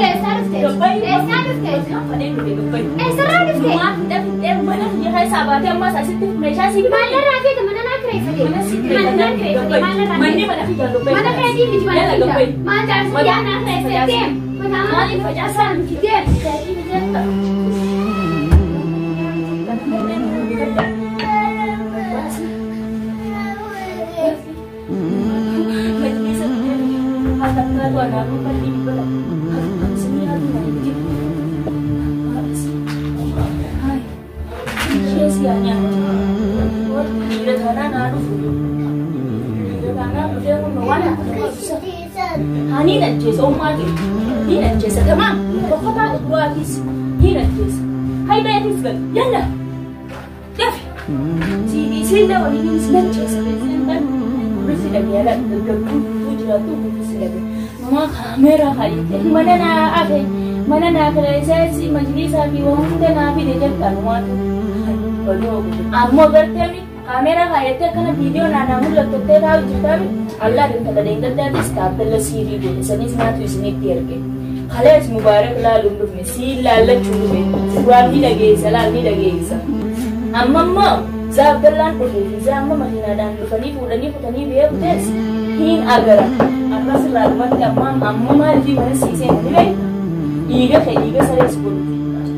Eessaa dhufte? Eessaa dhufte? Eessarraa dhufte? Maalirraa feete mana naa kireeffate? Mana naa kireeffate maalirraa feete? Mana keetii miti mana kiyya. Maal jaarsa yaa naa kireeffate deem. Maaliif facaasaa miti deem. Mana naa kireessee majlisaa fi waan hunda naa fide jettan waatu. Ammoo garteemi kaameeraa kaayattee akkana viidiyoo naannaa mul'attottee taa'u jirtaami allaa intala deeggaddaatis taappella siirii godhe sanis naatu isinitti erge. Kalees mubaarak laaluun dhufne siin laallachuu dhufe waan ni dhageessa laal ni dhageessa. Amma immoo zaabdallaan dhufee fi zaamma makiinaadhaan dhufanii fuudhanii kutanii beekutees hin agara. Arras irraa dhumatti amma amma maaliif mana siisee ni beekta? Dhiiga kee dhiiga sarees godhu.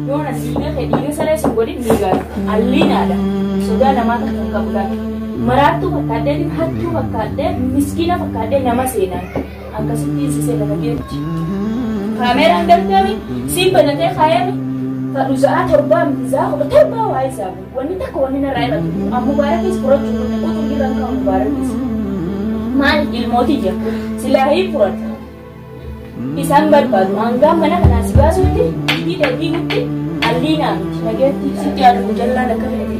Yoona dhiiga kee dhiiga sarees godhin ni gaara. Alliinaadha. Sodaa namaa takka hin qabu laata. Maraattuu fakkaadhee, hattuu fakkaadhee, miskiina fakkaadhee nama seenaan. Akkasitti siisee lafa geetti. Kaameeraan gargaami, siin banatee kaayami. Fadhu za'a torbaa miti za'a 17 waa isaa. Wanni takka wanni narraa irratti. Amma mubaarakis furachuu dhufne qotuu irra kan mubaarakis. Maal ilmootii jira. Silaa hin furata. Isaan barbaadu hangaan mana kanaa si baasutti hidha diigutti alliinaa miti nageetti sitti yaadamu jallaan akka fedhe.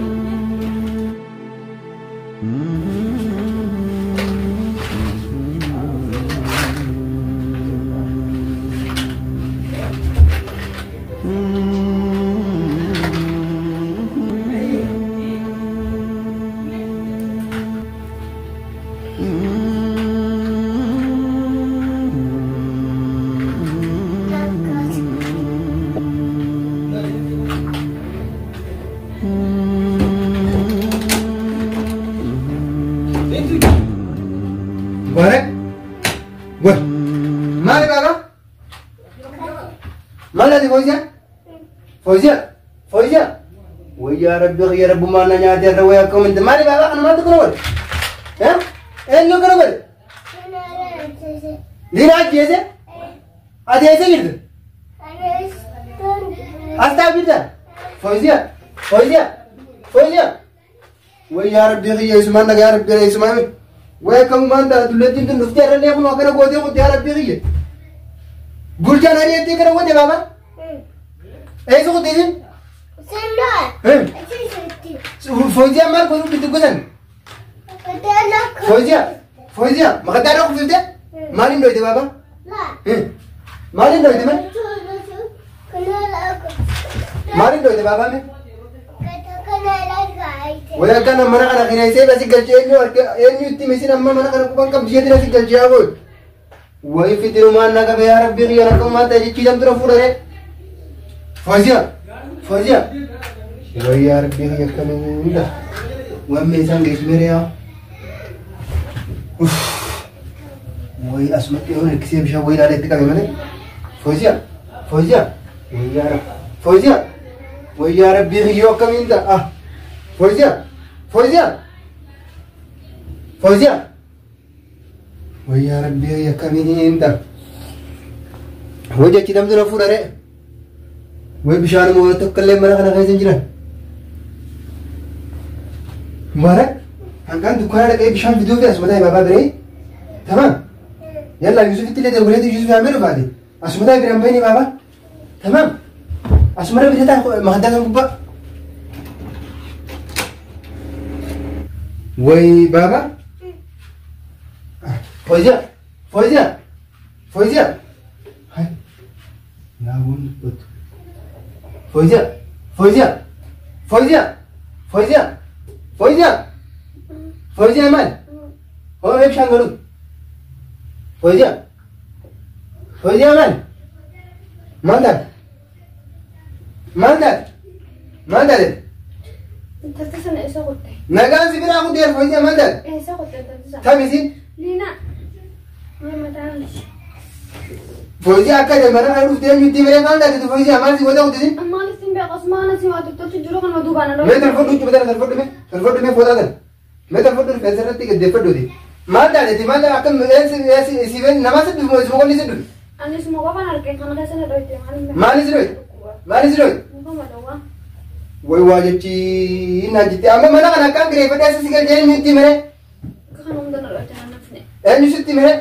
Mubarak? Wah. Mali baba? Mali Fawzia? Fawzia? Fawzia? ويا ربي يا رب ما انا نادي وياكم انت مالي بابا انا ما تقول ها؟ ايه لو كنا بل؟ لينا جيزه؟ ادي ايه جرد؟ استعبد فوزيا فوزيا فوزيا ويا ربي يا اسمان يا ربي يا اسمان وياكم ما انت دلتي انت نفتي رني كنا كنا غودي غودي يا ربي يا بولجان هري انت كنا غودي بابا ايه سو غودي فوزيا مال كنت بتقولن فوزيا فوزيا ما قد اعرف فوزيا مالين دويته بابا لا مالين دويته من مالين دويته بابا من ويا كان منا كان خيريسه بس قلجي انه انه تي مسين اما منا كان كوبان كم جيت نسي قلجي ابو وي في ديرو ما نغا يا ربي يا رقم ما تجي تيجم ترى فورره فوزيا فوزيا ويا ربي يا كمين وامي سان جسمريا وي اسمك يقول كسي مش وي لا تكلم مني فوزيا فوزيا ويا رب فوزيا ويا ربي يا كمين ده فوزيا فوزيا فوزيا ويا ربي يا كمين ده وجه كده مدرا فورره وي بشار مو تكلم منا كان خيزن جرا مبارك هنكان دكان لك اي بشان فيديو في اسمه بابا بري تمام يلا يوسف تلي ده ولاد يوسف يعملوا بعدي اسمه ده برام بيني بابا تمام اسمه ده بيتا ما خدها بابا وي بابا فوزيا فوزيا فوزيا Yaa boon dubbatu. Fooziyaa! Fooziyaa! Fooziyaa! Fooziyaa! Fooziyaa! Fooziyaa maali? Hoo mee bishaan godhu. Fooziyaa! Fooziyaa maali? Maal taate? Maal taate? Maal taate? Intalti sana eessa kutte? Nagaan si biraa kuttee Fooziyaa maal taate? Eessa kutte intalti sana? Tam isin? Liina. Maal mataan ishee? Fooziyaa akka ati mana kana dhuftee eenyutti malee maal taate Fooziyaa maal si goota kutte isin? Maal ittiin beeku asumaan asii waa tottolchu jiru kana duubaan ala. Mee tolfadhu jechuudha tana tolfadhu mee tolfadhu mee footaa tana. Mee tolfadhu rifeensa irratti gaddeeffadhuuti. Maal taate maal akkam si nama si dhufu moo qonni si dhufu? Ani suma qofaan argee kana keessa na dhoyte maal hin beeku. Maal si dhoyte? Maal si dhoyte? Muka madawwaa. Way waa jechi naan jette amma mana kana akkaan kireeffadhee as si galchee eenyutti malee? Akka kana hunda na dhoyte na nafne. Eenyu sitti malee?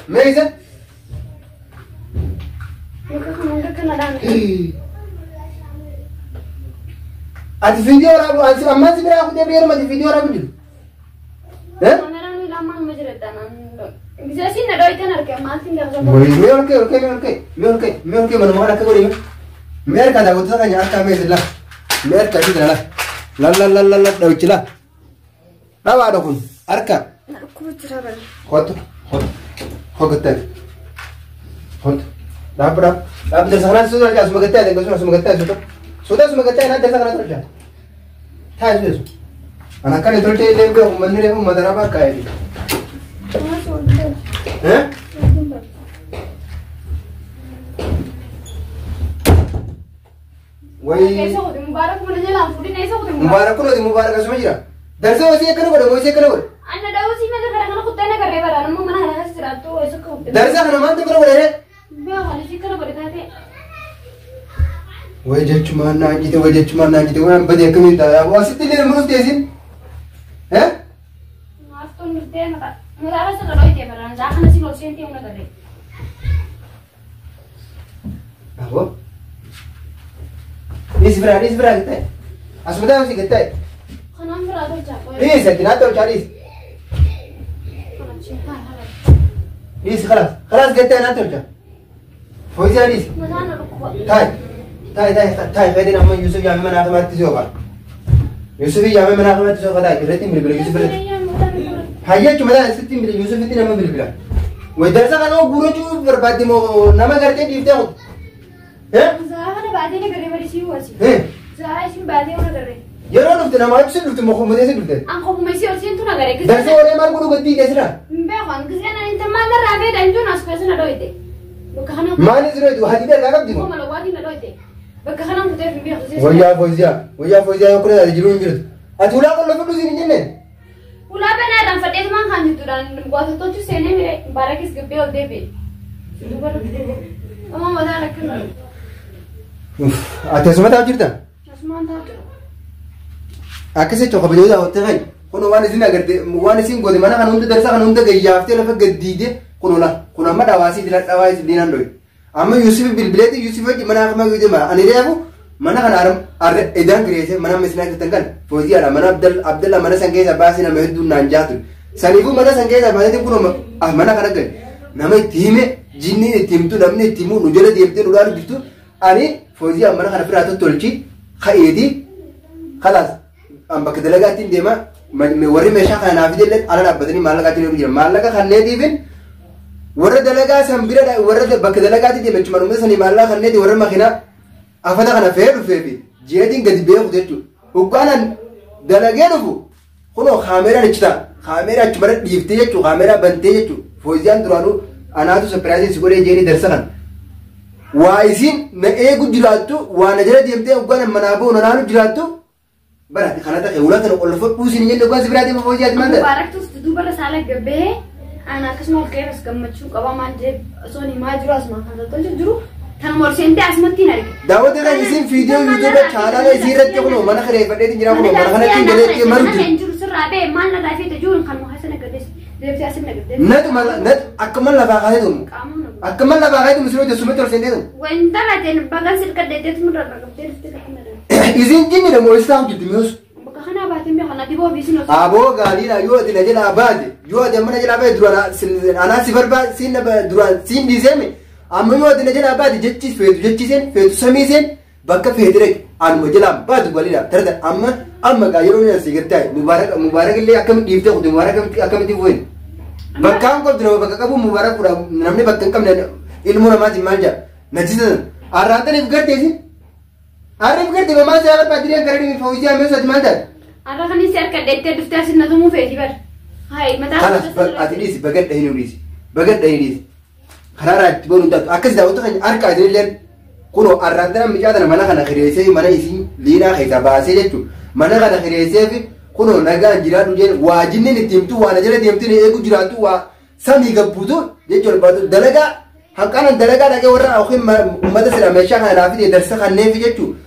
Mee isa? Muka kana hunda kana dhaane. Ati viidiyoo waraabu ammaan si biraa kutee yeroo ati viidiyoo waraabu jiru? Kaameraan lamaan ma jira taanaan. Gisee siin na dhoyte argee maal siin beeku. Way mee ol ka'e ol ka'e mee ol ka'e mee ol ka'e mee ol ka'e manuma kana akka godhe mee harkaa daawwattoota keenya harkaa mee silla mee harkaa ishee la la la la la la dhawichi la dhawaadha kun harka Na dhukkuba jira bara. Kottu kottu hoggattan kottu dhaabbu dhaabbu dhaabbu darsa kanaa suuta tolchaa asuma gattaa ta'e asuma gattaa suuta suuta asuma gattaa naa darsa kanaa tolchaa taa'e suuta ana akkana tolchee illee beeku manni reefu mataraa bakka jedhi. Maal suuta? Eh? Way Eessa kutte Mubaarak mana jalaan fuudhin eessa kutte Mubaarak? Mubaarak kunuuti Mubaarak asuma jira. Darsa hosii akkana godhe hosii akkana godhe. Anna daawwatii mana kana kana kuttee na garee bara nama mana kana keessa jiraattu eessa akka kutte? Darsa kana maaltu akkana godhe ree? Beeku ani si kana godhe taatee. Way jechumaan naan jite way jechumaan naan jite waan badee akkamiin ta'a asitti illee nama dhufte isin? Eh? Naaftuun dhuftee maqaa mataa keessa na dhoyte bara zaa kana si ol seentee hunda garee. Aboo. Dhiisi biraa dhiisi biraa gatta'e. Asuma taa'u si gatta'e. Kanaan biraa tolchaa qoya. Dhiisi ati naa tolchaa dhiisi. Kana isheen ta'a haala. Dhiisi khalaas khalaas gatta'e naa tolchaa. Fooziyaa dhiisi. Mataan na dhukkuba. Taa'e taa'e taa'e taa'e fayyadeen amma Yusuf yaamee mana akamaatti si oofaa. Yusuf yaamee mana akamaatti si oofaa taa'e irratti hin bilbila Yusuf irratti. Hayya jechuun mataa sitti hin bilbila Yusufitti nama bilbila. Way darsa kana guurachuu barbaadde moo nama gartee dhiiftee kutu? Eh? Zaa kana baatee na garee bari sii wasi. Eh? Zaa isin baatee na garee. Yeroo dhufte nama achi dhufte moo kummatee si dhufte? An kopuma isii ol seentu na garee. Darsa waree maal godhuu gaddii deesira? Hin beeku an gisee na inta maal narraa feedha hin jiru as keessa na dhoyte. Bakka kana Maal is reetu hadiida irraa qabdi moo? Kuma lawaatiin na dhoyte. Bakka kana kuteef hin beeku. Wayyaa Fooziyaa wayyaa Fooziyaa yoo kuna jiruu hin jirtu. Ati ulaa qollo fudhu siin hin jenne? Ulaa banaa irraan fadheetumaan kan jirtuudhaan waata tolchu seenee mire Mubaarakis gabbee ol deebi'e. Amma mataan akkana. Ati asuma taa'u jirta? Asumaan taa'u jira. Akkas jechuun kabajoo daawwattee fa'i. Kun waan isin agarte waan isin goote mana kana hunda darsa kana hunda gayyaaftee lafa gaddiide kun ola kun amma dhawaasii dila dhawaa isin diinaan dhoye. Amma Yusuf bilbileeti Yusuf wajji mana akama yoo deema ani reefu mana kana arre edaan kireesse mana amma isin agartan kan Fooziyaadha mana Abdalla mana san keessa baasii nama hedduun naan jaatu. Saniifuu mana san keessa baaseetiin kun mana kana gale nama itti hime jinniin itti himtu namni itti himu nu jala deemtee nu dhaalu jirtu ani Fooziyaa mana kana firaa tottolchi ka'eeti khalaas an bakka dalagaatti deema warri meeshaa kana naaf fidellee ala dhaabbatanii maallaqa achi jira maallaqa kanneetiifin warra dalagaa san bira warra bakka dalagaatti deema jechuudha uummata sanii maallaqa kanneeti warra makiinaa afata kana fe'ee dhufeefi jireetiin gadi beeku jechuudha hoggaanaan dalagee dhufu kunoo kaameeraan achi ta'a kaameeraa achi mara dhiiftee jechuudha kaameeraa bantee jechuudha Fooziyaan duraanuu anaatu sapiraayizii si godhee jeeni darsa kana. Waa isin na eegu jiraattu waa na jala deemtee hoggaanaan manaa bahu na naanu jiraattu bara kana ta'e ulaa kana ol fudhuu isin hin jenne hoggaan si biraa deema Fooziyaati maal ta'e? Mubaaraktus duubarra saala gabbee ana akkasuma ol ka'ee bas gammachuu qaba maal jee osoo himaa jiru asuma kan tolchu jiru kanuma ol seentee asumatti hin arge. Daawwatti kan isin viidiyoo yuutuuba chaanaala isii irratti kunoo mana kireeffadheetiin jira kunoo mana kanatti galeetti maru Mana jiru. hin jiru sirraa ba'e maal narraa feete jiru kan keessa na gaddeesse deebisee asin na gaddeesse. Natu natu akkuma lafaa kaasee tumu. Qaama na Akkuma lafaa kaasee tumu sirrii sumatti ol seentee tumu. Wanta lateen bagan silka deeteetu nurra qabdee dhuftee kan na Isin jinni dha moo isaa hojjetti mi'oos? Bakka kanaa baateen beekan ati boo ofiisin osoo. Aboo gaariidha yoo ati na jalaa baate yoo ati amma na jalaa baate duraan anaa si barbaad siin duraan siin dhiiseemi Amma yoo ati na jalaa baate jechis feetu jechiseen feetu samiiseen bakka feete dhaqi anuma jalaa baatu bal'ina tarta amma amma gaa yeroo inni asii gad taa'e mubaarak mubaarak illee akkamitti dhiiftee kuti mubaarak akkamitti fuune bakka hin qabdu nama bakka qabu mubaarak fudha namni bakka hin qabne ilmoo namaatiin maal jedha najisa arraantaniif garteesi arraaf garte mamaa isaa barbaaddireen gara dhimmi fawuzii ammeessu ati maal taate. Arra kan inni harka dheettee dhuftee asin na tumuu feeti bar. Hayi mataa. Kanas ati dhiisi bagadha hin dhiisi bagadha hin dhiisi karaa itti boonu taatu akkas daawwatu kan harka isinilleen kunoo arraantana mucaa tana mana kana kireessee mana isin liinaa keessaa baasee jechuudha mana kana kireessee fi kunoo nagaan jiraadhu jeen waa jinniin itti himtu waa na jala deemtu eegu jiraattu waa samii gabbuutu jechuudha baatu dalagaa hanqaanan dalagaa dhaqee warra yookiin uummata sila meeshaa kana naa fide darsa kanneefi jechuudha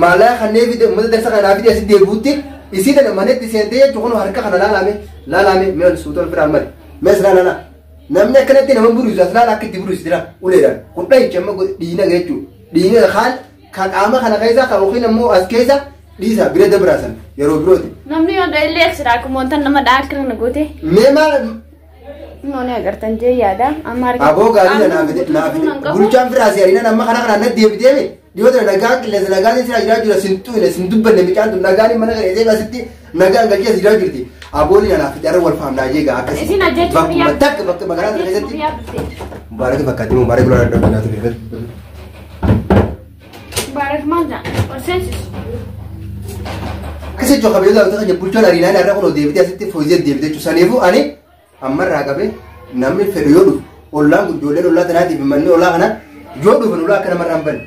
maallaqaa kannee fide uummata darsa kana naa fide asii deebi'utti isii tana manatti seentee jechuudha kunoo harka kana laalame laalame mee ol suuta ol firaan mali mees laalala namni akkanatti nama burisu as laala akka itti burisu jira uleedhaan kun dhahicha amma dhiina jechuudha dhiina kaan ka qaama kana keessa ka yookiin ammoo as keessa dhiisa bira dabraasan yeroo birooti. Namni yoo illee asirraa akkuma wanta nama dhahaa akka kana goote. Mee maal Noonni agartan jee yaada amma argaa. Aboo gaarii na fide na fide bulchaan firaasii ariinaan amma kana kanaan natti deebitee dhiyoo tana nagaan qilleensa nagaan sira jiraa jira sin tuune sin dubbanne mucaan tun nagaan mana kana eesee asitti nagaan galchee as jiraa jirti. Aboonni na fide arra wal faamnaa jee gaa akkasii. Isin ajjeechuuf Bakkuma yaa- takka bakka magaalaa sana keessatti. Yaa dhuftee. Mubaarak fakkaatti mubaarak lola adda addaa ture. Mubaarak maal jedha? Ol seensisu. Akkasii jechuun kabajaa daawwatu kan bulchaan ariinaan irra kun deebitee asitti fooyyee deebitee jechuudha. Saniifuu ani ammarraa qabee namni fedhu yoo dhufu ollaan kun ijoolleen ollaa tanaatiif manni ollaa kana yoo dhufan ollaa akka namarraa hin banne.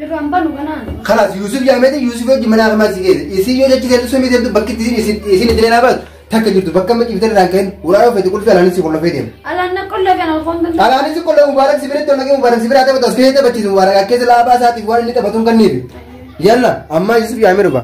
Irraan banu kanaan. خلاص يوسف يا ميت يوسف يجي منا ما سيجي يسي يو جتي سيتو سمي سيتو بكت يسي يسي ندلنا بس تك جرت بكم يبتر رانكين ورايو في تقول في أنا نسي كله فيديم Alaan na qolla kana ofoon danda'u. أنا نسي كله مبارك سبرت ولا مبارك سبرت هذا بس كده بتشي مبارك كده لا بس هاتي وان اللي تبتون كنيبي يلا أما يوسف يا ميرو.